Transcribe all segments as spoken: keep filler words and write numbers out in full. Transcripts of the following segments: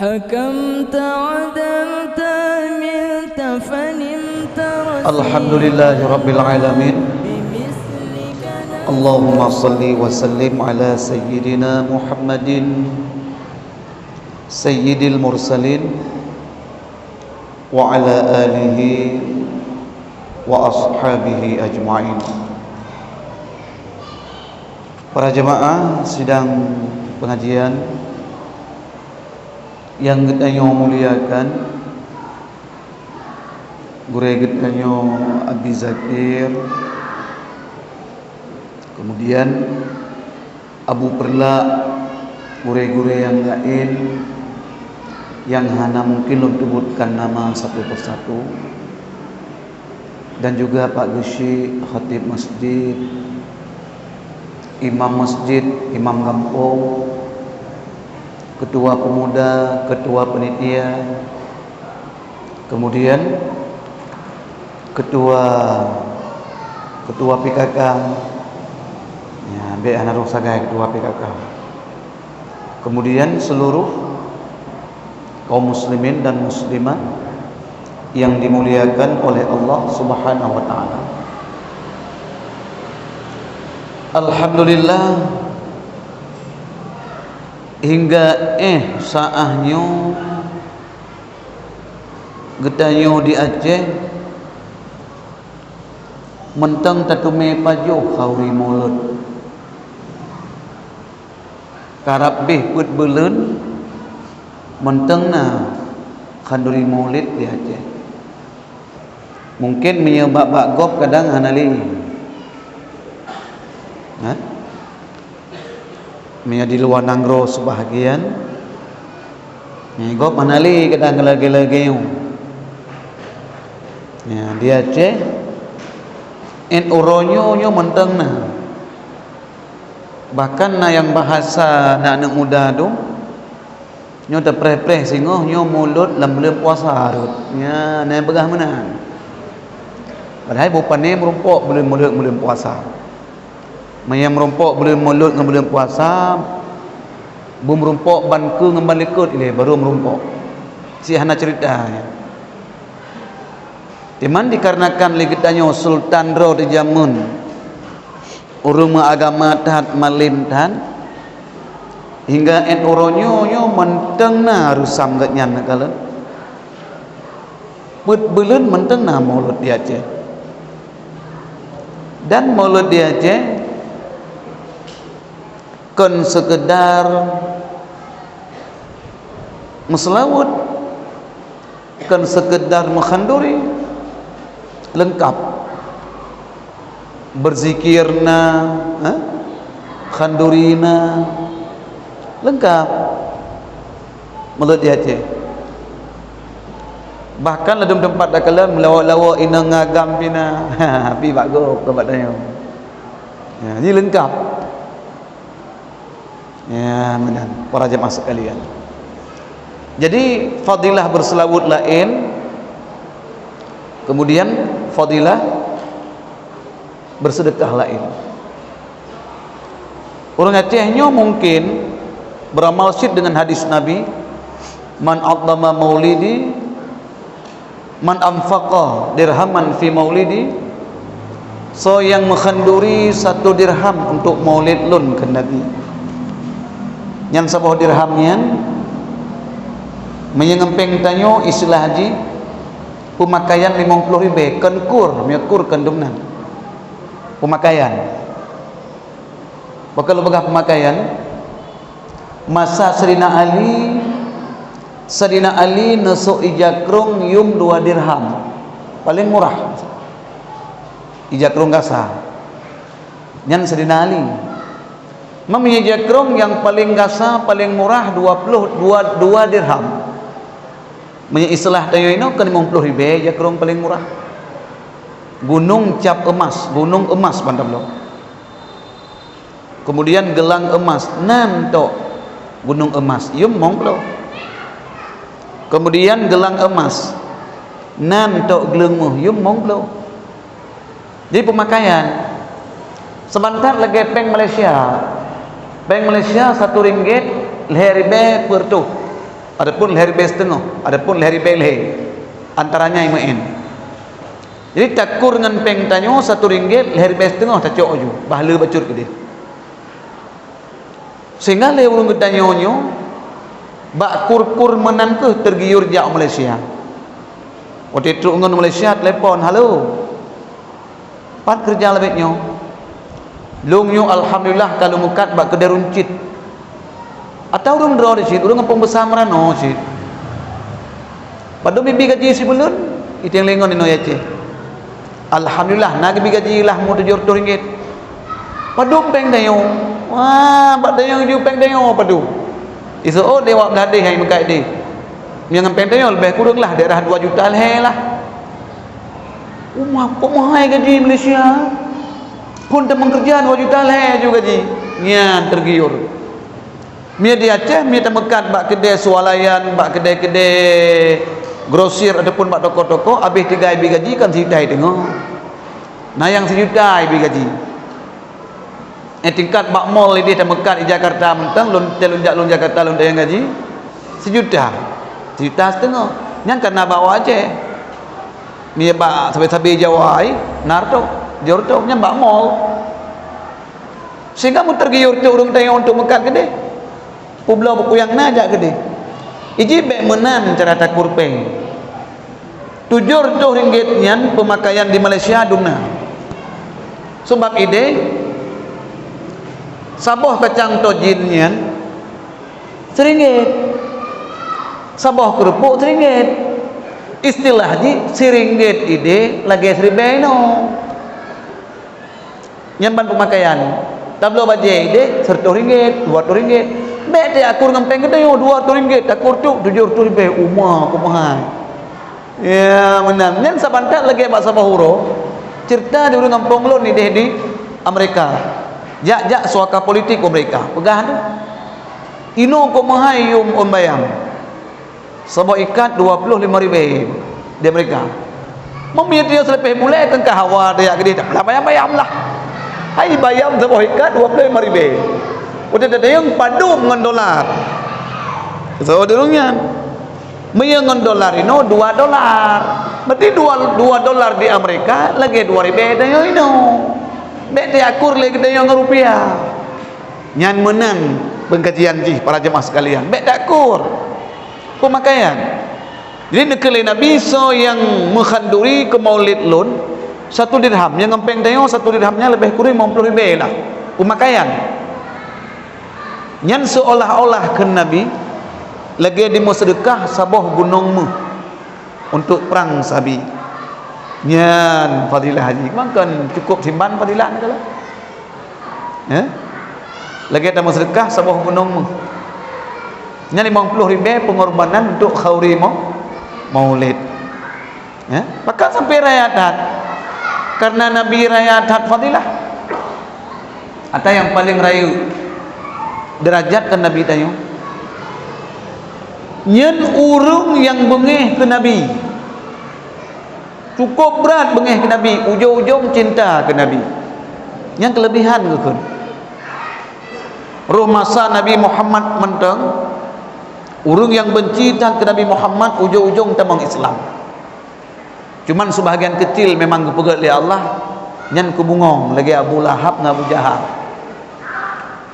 أكم تعدلت عملت فنمت رسيا. الحمد لله رب العالمين. بمثلك نحن. اللهم صل وسلم على سيدنا محمد سيد المرسلين وعلى آله وأصحابه أجمعين. Para jemaah sidang pengajian nyang geutanyoe muliakan, gurée geutanyoe Abi Zakir, kemudian Abu Peureulak, gurée-gurée nyang laén nyang hana mungkin lôn seubutkan nama satu persatu, dan juga Pak Geuchik, khatib masjid, imam masjid, imam gampông, ketua pemuda, ketua panitia, kemudian ketua, ketua P K K, ya, bék hana rôh sagai ketua P K K. Kemudian seluruh kaum muslimin dan muslimat yang dimuliakan oleh Allah Subhanahu wa Taala. Alhamdulillah, hingga éh saát nyoe geutanyoe di Aceh mantong tateumé pajoh khanduri Maulud. Karab béh peuet buleuen mantong na khanduri Maulid di Aceh. Mungkin meunyoe bak-bak gob kadang hana lé. Hah? Meunyoe di luwa nanggroe seubahagian, nyoe gob hana lé kadang lagée-lagée nyoe. Ya, di Aceh, ét uroe nyoe, nyoe mantong na. Bahkan na nyang bahasa aneuk-aneuk muda tu, nyoe teupreh-preh singoh nyoe Maulud lam buleuen puasa rot. Nya, na nyang peugah meunan. Padahai beu pané meurumpok buleuen Maulud ngon buleuen puasa. Meunyoe meurumpok buleuen Maulud ngon buleuen puasa, beu meurumpok ban keue ngon ban likot ilée baru meurumpok. Cit hana ceurita nyan. Teuma dikarenakan lé geutanyoe sultan droe di jameun ureuëng meuagama that, malem that, hingga ét uroe nyoe, nyoe mantong na reusam geuhnyan neukalon. Peuet buleuen mantong na Maulud di Aceh. Dan Maulud di Aceh kon seukeudar meuseulaweuet, kon seukeudar meukhanduri, leungkab. Beuzikir na, eh, khanduri na, leungkab. Maulud di Aceh. Bahkan ladum teumpat takalon meulawok-lawok inong agam pih na, pih bak gob keu bak tanyoe. Ya, jadi leungkab. Ya, meunan, para jemaah sekalian. Jadi, fadilah beuseulaweuet laén, kemudian fadilah beuseudeukah laén. Ureuëng Aceh nyoe mungken beuramal cit deungon hadis Nabi, "Man 'azzama maulidi, man anfaqa dirhaman fi maulidi," soe nyang meukhanduri satu dirham untuk maulid lôn, kheun Nabi. Nyan saboh dirham nyan, meunyoe ngon péng tanyoe istilah jih, peumakaian limong ploh ribée, kon kur, meunyoe kur kon dumnan. Peumakaian. Pakon lôn peugah peumakaian? Masa Saidina Ali, Saidina Ali neusok ija krong yum dua dirham. Paleng murah. Ija krong gasa. Nyan Saidina Ali. Meunyoe ija krong nyang paleng gasa, paleng murah dua ploh dua, dua dirham. Meunyoe istilah tanyoe inoe kon limong ploh ribée ija krong paleng murah. Gunong cap emas, gunong emas ban tabloe. Kemudian geulang emas, nan tok gunong emas, yum limong ploh. Kemudian geulang emas, nan tok gleueng méuh, yum limong ploh. Jadi peumakaian. Seumantang lagée péng Malaysia. Péng Malaysia satu ringgit lhée ribée peuet reutôh. Adapun lhèe ribèe siteungoh, adapun lhèe ribèe lhèe, antara nyan meu'en. Jadi, takur ngon péng tanyoe satu ringgit, lhèe ribèe siteungoh tacok aju, bah le bacut keudeh. Sehingga lé ureueng geutanyoe nyoe, bak kur-kur meunan kheueh teugiur jak u Malaysia. Watèe trok ngon Malaysia, telepon, "Halo, pat keureuja leubeh nyoe?" "Lôn nyoe alhamdulillah ka lôn meukat bak keudè runcit." "Ata ureueng droe di cit?" "Ureueng gampông Beusa Meuranoe cit." "Padum ibi gaji sibuleuen?" "Iteng lé ngon inoe Aceh." "Alhamdulillah, na geubi gaji lah mu tujoh reutôh ringgit." "Padum péng tanyoe?" "Wah, bak tanyoe ju péng tanyoe padum." "Iseuôt deh wak blah deh hai meukat deh. Meunyoe ngon péng tanyoe leubeh kureueng lah daerah dua juta lhèe lah." "Uma, kok meuhai gaji Malaysia? Phon tamong keureuja dua juta lhèe ju gaji." Nyan teugiur. Mie di Aceh, mie tameukat bak keudè swalayan, bak keudè-keudè grosir ataupun bak toko-toko, abéh tiga ibi gaji kan sijuta teungoh. Na nyang sijuta ibi gaji. Eh, tingkat bak mall idéh tameukat di Jakarta mantong, lôn, lôn jak lôn Jakarta lôn tanyong gaji, sijuta. Sijuta siteungoh. Nyan kana bak Aceh. Mie bak sabe-sabe Jawa ai, na reutôh, tujoh reutôh, nyan bak mall. Sehingga meuteugiur cok ureueng tanyoe untuk meukat keudeh. Peubloe buku nyang na jak keudeh. Iji bèk meunan cara takur péng. Tujoh reutôh ringgit nyan peumakaian di Malaysia dum na. Sabab idéh, saboh kacang tojin nyan siringgit. Saboh keureupok siringgit. Istilah jih siringgit idéh lagèe siribèe inoe. Nyan ban peumakaian. Tabloe bajèe idéh, seureutôh ringgit, dua reutôh ringgit. Bèk takur ngon péng geutanyoe, dua reutôh ringgit, takur tu tujoh reutôh ribèe, uma, kok meuhai. Ya, meunan. Nyan saban that lagèe bak saboh uroe, ceurita di ureueng gampông lôn idéh di Amerika. Jak-jak suaka politik u Amerika. Peugah tu. Inoe kok meuhai yum ôn bayam. Saboh ikat dua ploh limong ribèe di Amerika. Meunyoe tanyoe seuleupah mulai kan ka hawa tajak keudeh, dak payah bayam-bayam lah. Hai bayam saboh ikat dua ploh limong ribèe. Watèe tatanyong padum ngon dolar. So, di ureueng nyan. Meunyoe ngon dolar inoe dua dolar. Berarti dua, dua dolar di Amerika lagèe dua ribèe tanyoe inoe. Bèk takur lé geutanyoe ngon rupiah. Nyan meunan peukajian jih para jeumaah sekalian. Bèk takur. Peumakaian. Jadi, neukheun lé Nabi, soe nyang meukhanduri keu maulid lôn, satu dirham. Nyang ngon péng tanyoe, satu dirham nyan leubeh kureueng limong ploh ribèe lah. Peumakaian. Nyan seolah-olah kheun Nabi, lagèe jimeuseudeukah saboh gunong méuh untuk prang sabi. Nyan fadilah jih. Mangkon cukup simban fadilah nyan kalau. Eh? Lagèe tameuseudeukah saboh gunong méuh. Nyan limong ploh ribèe peungorbanan untuk khanduri mau-, maulid. Eh? Pakon sampai raya that? Karena Nabi raya that fadilah. Ata nyang paleng rayeuk deurajat kan Nabi tanyoe. Nyan ureueng nyang beungèh keu Nabi. Cukup brat beungèh keu Nabi, ujong-ujong cinta keu Nabi. Nyan keuleubehan geukheun. Roh masa Nabi Muhammad mantong, ureueng nyang beunci that keu Nabi Muhammad ujong-ujong tamong Islam. Cuman seubahagian keucil memang geupeugèt lé Allah, nyan keu bungong lagèe Abu Lahab ngon Abu Jahal.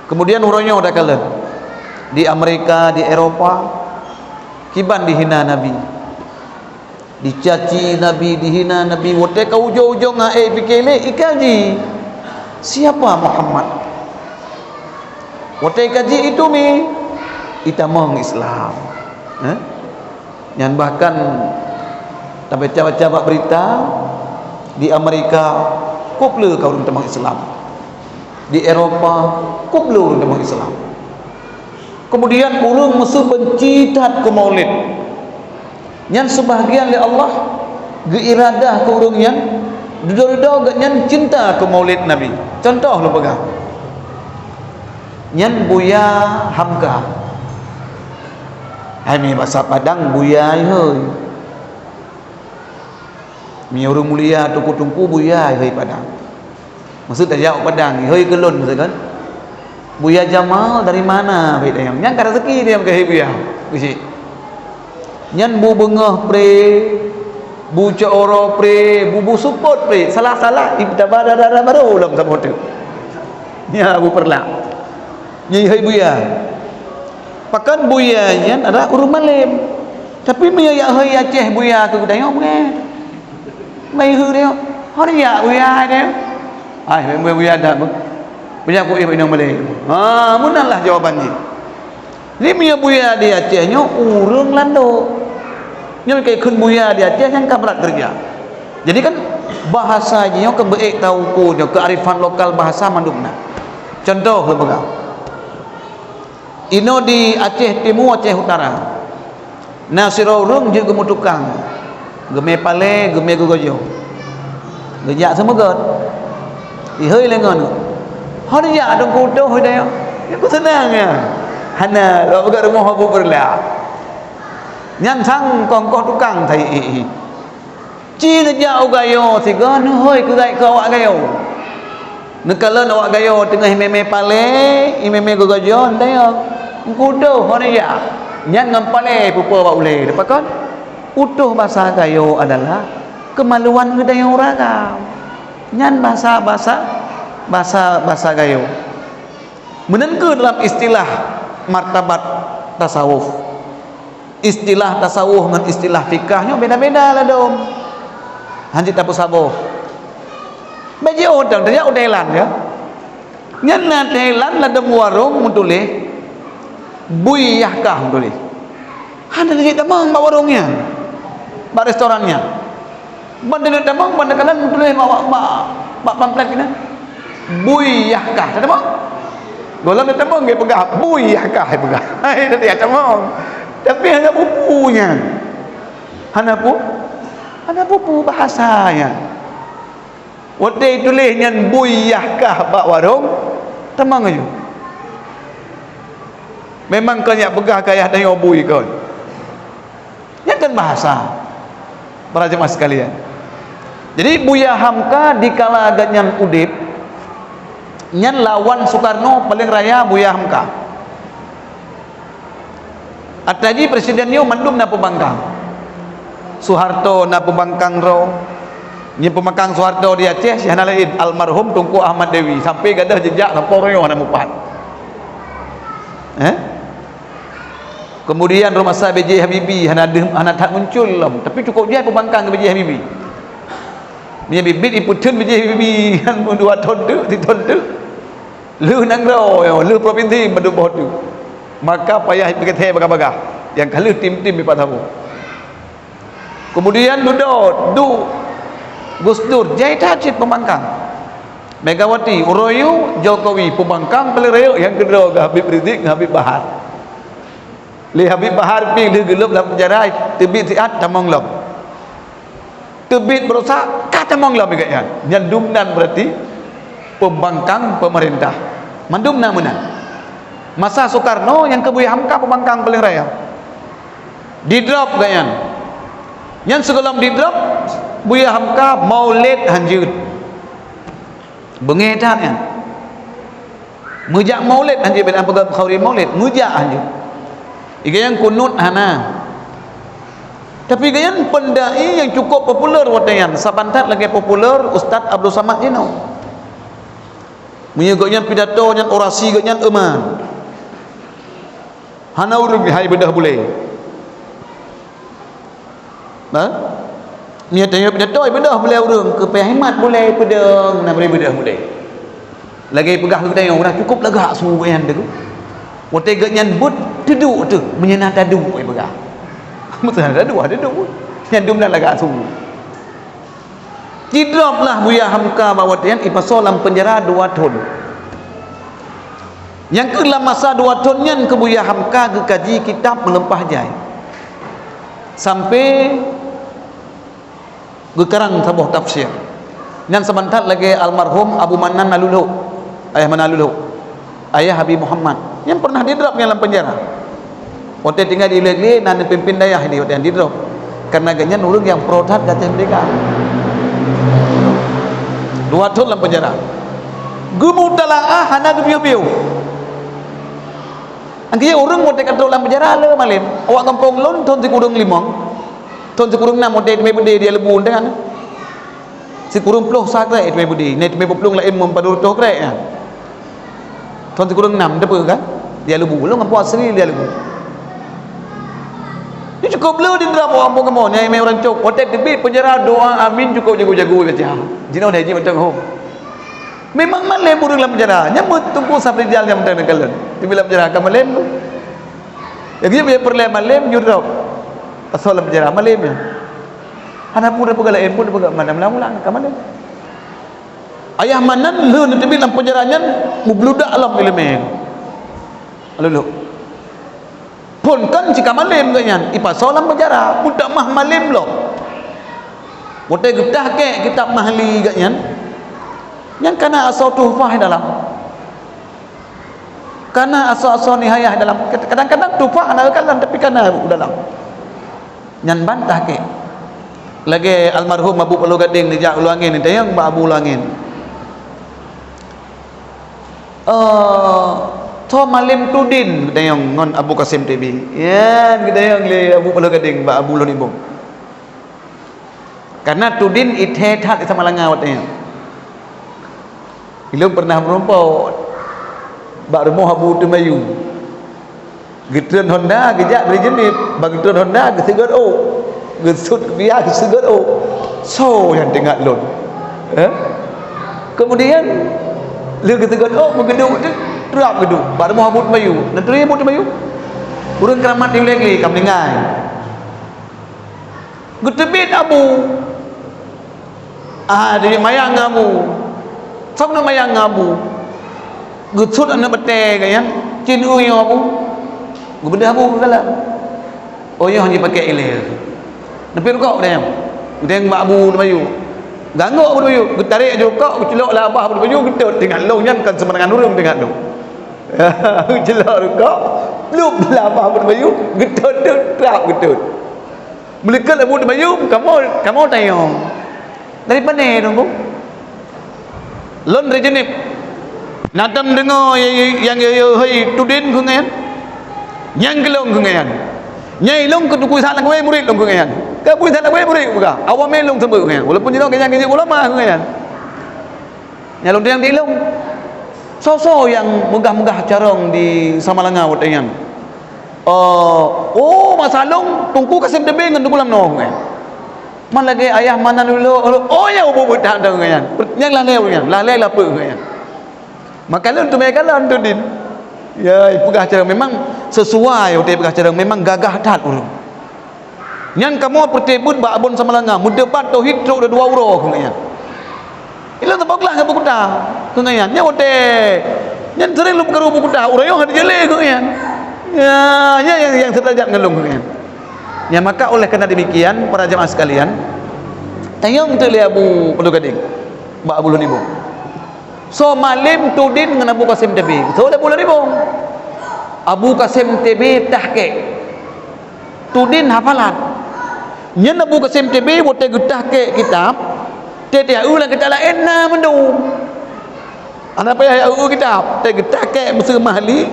Kemudian uroe nyoe takalon, di Amerika, di Eropa, kiban dihina Nabi. Dicaci Nabi, dihina Nabi, watèe ka ujong-ujong hana ék pike lé, ikal jih. Siapa Muhammad? Watèe ka jih itu mi, itamong Islam. Eh? Nyan bahkan tabaca-baca bak berita, di Amerika, kop le ka ureueng tamong Islam. Di Eropa, kop le ureueng tamong Islam. Kemudian ureueng meuseu beunci that keu maulid. Nyan seubahagian lé Allah geuiradah keu ureueng nyan, dudoe-dudoe geuh nyan cinta keu maulid Nabi. Contoh lôn peugah. Nyan Buya Hamka. Hai mi basa Padang Buya hai. Mi ureueng mulia teungku-teungku Buya hai Padang. Maksud tajak Padang, hai keu lôn maksud kan. Buya Jamal dari mana? Baik dayang. Nyang ka rezeki dia meukahi Buya. Bisi. Nyan bu beungoh pre, bu cok uroe pre, bu, bu seupôt pre, salah-salah, ih, taba dara-dara barô lom saboh teuk. Nyan bu peureulak. Nyan hai buya. Pakon buya nyan adalah ureuëng malém. Tapi meunyoe jak hai Aceh buya keu geutanyoe, meungai. Meungai hai tanyoe. Hana jak buya hai tanyoe. Ai, buya dak. Buya ku ih inong malém. Ha, meunan lah jawaban jih. Jadi meunyoe buya di Aceh nyoe ureuëng landok. Nyoe keu kheun buya di Aceh nyang ka brat keureuja. Jadi kan bahasa jih nyoe keu beuék tahu ku nyoe kearifan lokal bahasa mandum na. Contoh lôn peugah. Inoe di Aceh Timu, Aceh Utara. Na sidroe ureuëng jeuet geumeutukang, geumé palé, geumé geugojoe. Geujak seumeugöt. Ihôi lé ngon. Hana jak dong kutoh idéh. Ya ku seunang ya. Hana, lok peugah rumoh abu peureulak. Nyan sang kongkoh tukang sai. Ci neujak u gayo sigoe neuhôi keu gai keu awak gayo. Neukalon awak gayo teungoh imé-mé palé, imé-mé geugojoe, dayong. Engkudoh hana jak. Nyan ngon palé pupo bak ulée. Pakon? Utoh basa gayo adalah keumaluan geutanyoe ureuëng agam. Nyan basa-basa, basa-basa gayo. Meunan kheueh dalam istilah martabat tasawuf. Istilah tasawuf ngon istilah fikah nyoe beda-beda ladôm. Hanjeuet tapeusaboh. Bèk jiôh tang tajak u Thailand ya. Nyan na Thailand ladôm warông meutuléh Bui Yah Kah meutuléh. Hana lé jeuet tamong bak warông nyan, bak restoran nyan. Ban teuneuek tamong, ban teukalon meutuléh bak, bak, bak, bak pamflet keunan. Bui Yah Kah, tatamong? Gohlom tatamong geupeugah, Bui Yah Kah geupeugah. Hai, teutamong. Tapi hana peue-peue nyan. Hana peue? Hana peue-peue bahasa nyan. Watèe tuléh nyan Bui Yah Kah bak warông, tamong aju. Memang kon jak peugah keu ayah tanyoe bui kon. Nyan kan bahasa, para jemaah sekalian. Jadi, Buya Hamka dikala gobnyan udép, nyan lawan Sukarno paleng raya Buya Hamka. Atra jih presiden nyoe mandum na peubangkang. Soeharto na peubangkang droe. Nyan peubangkang Soeharto di Aceh, si hana laén, almarhum Teungku Ahmad Dewi, sampai gadôh jijak sampoe uroe nyoe hana mupat. Eh? Kemudian rumoh sa B J Habibie hana deuh, hana that muncul lom, tapi cukup jai peubangkang keu B J Habibie. Meunyo bit-bit ipeutheun B J Habibie nyan dua thon teuk, sithon teuk. Lheueh nanggroe, lheueh propinsi, meudeuboh teuk. Maka payah ipeukeuthe bagah-bagah nyang ka lheueh tim-tim ipat saboh. Kemudian dudoe, duek Gus Dur, jai that cit peubangkang. Megawati, uroe nyoe Jokowi, peubangkang paleng rayeuk nyang keudroe keu Habib Rizik ngon Habib Bahar. Lé Habib Bahar pih lheueh geuleueb lam penjara, teubiet siat tamong lom. Teubiet beurusak, ka tamong lom gobnyan. Nyan dum nan berarti peubangkang pemerintah. Mandum na meunan. Masa Soekarno nyang keu Buya Hamka peubangkang paleng raya. Didrop gobnyan. Nyan sigohlom didrop, Buya Hamka maulid hanjeuet. Beungéh that nyan. Meujak maulid hanjeuet, bèk na peugah khauri maulid, meujak hanjeuet. Gobnyan kunut hana. Tapi gobnyan peundai nyang cukup populer watèe nyan, saban that lagèe populer Ustaz Abdul Samad jinoe. Meunyoe gobnyan pidato nyan, orasi gobnyan euman. Hana ureueng hai beudôh bulèe. Nah, nyan tanyoe pidato beudôh bulèe ureueng, keu peuhimat bulèe peudong, na bri beudôh bulèe. Lagèe peugah keu tanyoe, udah cukup lagak su nyan tu. Watèe gobnyan beuet, teuduek tu, meunyoe na taduek, ai peugah. Meunyoe na taduek, taduek. Nyan dum na lagak su. Jidrop lah Buya Hamka bak watèe nyan, ipasoe lam peunjara dua thon. Nyang keuh lam masa dua thon nyan keuh Buya Hamka geukaji kitab Meulumpah Jai. Sampai geukarang saboh tafsir. Nyan saban that lagèe almarhum Abu Manan Nalulhok, Ayah Manan Nalulhok. Ayah Habib Muhammad, nyang pernah didrop nyan lam penjara. Watèe tinggai di Ileue-Ileue na neupimpin dayah di watèe nyan didrop. Karena gobnyan ureueng nyang pro that gaséh merdeka. Dua thon lam penjara. Geumutalaah hana geupiôh-piôh. Angkeu ureuëng watée ka trok lam penjara le malem. Awak gampông lôn thon sikureueng limong, thon sikureueng nam watée teumé beudé di Lubu teuh kan. Sikureueng ploh sa krek teumé beudé, nyan teumé peuplong laén meupadub reutôh krek nyan. Thon sikureueng nam teupeue kan? Di Lubu, lôn gampông asli di Lubu. Nyoe cukôp le di dalam gampông kamoe, nyan imé ureuëng cok. Watée teubiet penjara doa amin cukôp jago-jago baca. Jinoe dah jih mantong hom. Memang malem ureuëng lam penjara. Nyan meuteumpo Safrizal nyang mantong neukalon. Teubiet lam penjara ka malem. Lagi dia peureulée malem jurok. Pasal lam penjara malem nyan. Hana pun peugah laén pun peugah malam-malam ka malem. Ayah Manan lheueh neuteubiet lam penjara nyan meubludak lom ileumé. Lalu lhok. Phon kan cika malem geuh nyan, ipasoe lam penjara, peutamah malem lom. Watée geutah kek kitab Mahli geuh nyan, nyan kana asoe Tuhfah dalam. Kana asoe-asoe Nihayah dalam. Kadang-kadang Tuhfah hana geukalon, tapi kana u dalam. Nyan bantah kek. Lagée almarhum Abu Paloh Gadeng neujak u Luangin, neutanyong bak Abu Luangin. Eh, tho malem tudin geutanyong ngon Abu Kasim T B. Nyan geutanyong lé Abu Paloh Gadeng bak Abu Lôn Ibong. Karena tudin ithée that di Samalanga watée nyan. Ilôn pernah meurumpok bak rumoh Abu Teumayu. Geutreun honda geujak dari Jeunieb, ban geutreun honda geuseugét ôk, geusut biah geuseugét ôk. Soe nyang teuingat lôn? Eh? Kemudian lheueh geuseugét ôk meugeuduek tu, trap geuduek bak rumoh Abu Teumayu. Neuturi Abu Teumayu? Ureuëng keuramat di Ulée Glé ka meuninggai. Geuteubiet Abu. Ah, jadi mayang ngon Abu. Sok na mayang ngon Abu. Geusut aneuk batée geuh nyan, cin ueh nyoe Abu. Geubeudôh Abu keu galak. Oh, nyoe jipakék ilée. Neupeuet rukok deh nyan. Geudeng bak Abu Teumayu. Ganggok Abu Teumayu, geutarek ju rukok, geuculok lam babah Abu Teumayu, geutot. Teuingat lôn nyan kan seumangat ureuëng teuingat lôn. Geuculok rukok, plup lam babah Abu Teumayu, geutot, tot, trap geutot. Meulikot Abu Teumayu, kamoe, kamoe tanyong. Dari pane Teungku? Lôn dari Jeunieb. Na tom deungoe nyang yo-yo hei tudin keu nyan. Nyang geulong keu nyan. Nyang ilong keu Teungku Ishak Lakwé murit lôn keu nyan. Keu Teungku Ishak Lakwé murit buka. Awam ilong seubeut keu nyan. Walaupun jinoe keu nyan keu ulama keu nyan. Nyang lôn tanyong di ilong. Soe-soe nyang meugah-meugah carông di Samalanga watée nyan? Oh, oh, masa lôn Teungku Kasim Tebe ngon Teungku Lamno nyan. Man lagée ayah Manan ulo, oh ya ubu buet that nyan. Nyang lalée nyan, lalée lapeu nyan. Maka lôn teumé kalon tudin. Ya, peugah carông memang sesuai, watée peugah carông memang gagah that ureuëng. Nyan kamoe peureute beuet bak Abon Samalanga, meudebat tauhid trok dua uroe keu nyan. Ilong teupeu glah ngon buku ta keu nyan. Nyan watée nyan sering lôn peukaru buku ta, uroe nyoe hana jeuet lé keu nyan. Ya, nyan nyang, nyang seuderajat ngon lôn keu nyan. Nyan maka oleh karena demikian para jemaah sekalian, tanyong teuk lé Abu Paloh Gadeng bak Abu Lôn Ibong. Soe malem tudin ngon Abu Kasim Tebe? Soe lé Abu Lôn Ibong? Abu Kasim Tebe tahkik. Tudin hafalan. Nyan Abu Kasim Tebe watée geutahkik kitab, tieb-tieb eu lam kitab laén na mandum. Hana payah eu kitab, watée geutahkik meuseu Mahli,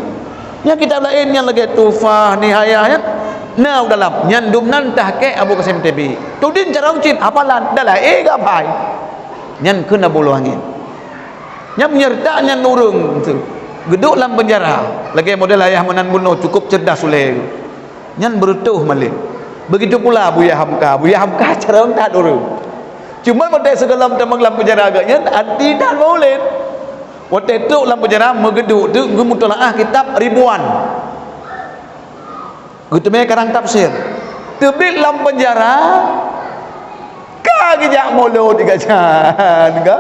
nyan kitab laén nyang lagée Tuhfah, Nihayah nyan na u dalam. Nyan dum nan tahkik Abu Kasim Tebe. Tudin carông cit hafalan, dah laén geuhafai. Nyan kheun Abu Luangin. Nyan meunyeureutak nyan ureuëng tu geuduek lam peunjara, lagée model ayah meunan bunoe cukôp ceurdas ulée. Nyan beureutoh malem. Begitu pula Buya Hamka. Buya Hamka carông that ureuëng. Cuma watée sigohlom tamong lam peunjara geuh nyan anti that Maulid. Watée trok lam peunjara meugeuduek tu geumutalaah kitab Ribuan. Geuteumé karang tafsir. Teubiet lam peunjara, ka geujak mulod geuh nyan, ka,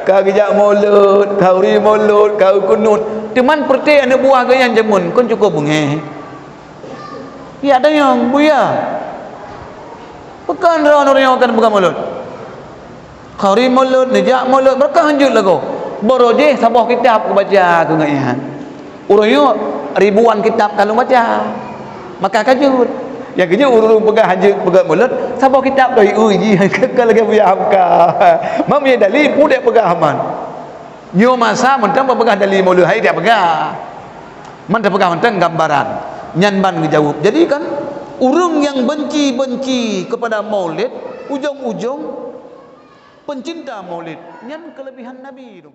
ka geujak mulod, ka uri mulod, ka kunut. Teuma peureute aneuëk buah geuh nyan jameun kon cukôp beungéh. Ya tanyong, Buya. Pakon droeneuh nyoe kan buka mulod? Ka uri mulod, neujak mulod, meureuka hanjeuet lagoe. Baroe jih saboh kitab kubaca keu nyan. Uroe nyoe ribuan kitab ka lôn baca. Maka ka jeuet. Nyang keujeuet ureuëng peugah hanjeuet peugah mulod, saboh kitab doi ui jih ka lagée Buya Hamka. Mam ye dali pudek peugah man. Nyoe masa mantong peugah dali mulod hai dia peugah. Man tapeugah mantong gambaran. Nyan ban geujaweueb. Jadi kan, ureuëng nyang benci-benci kepada Maulid, ujong-ujong pencinta Maulid. Nyan kelebihan Nabi tu.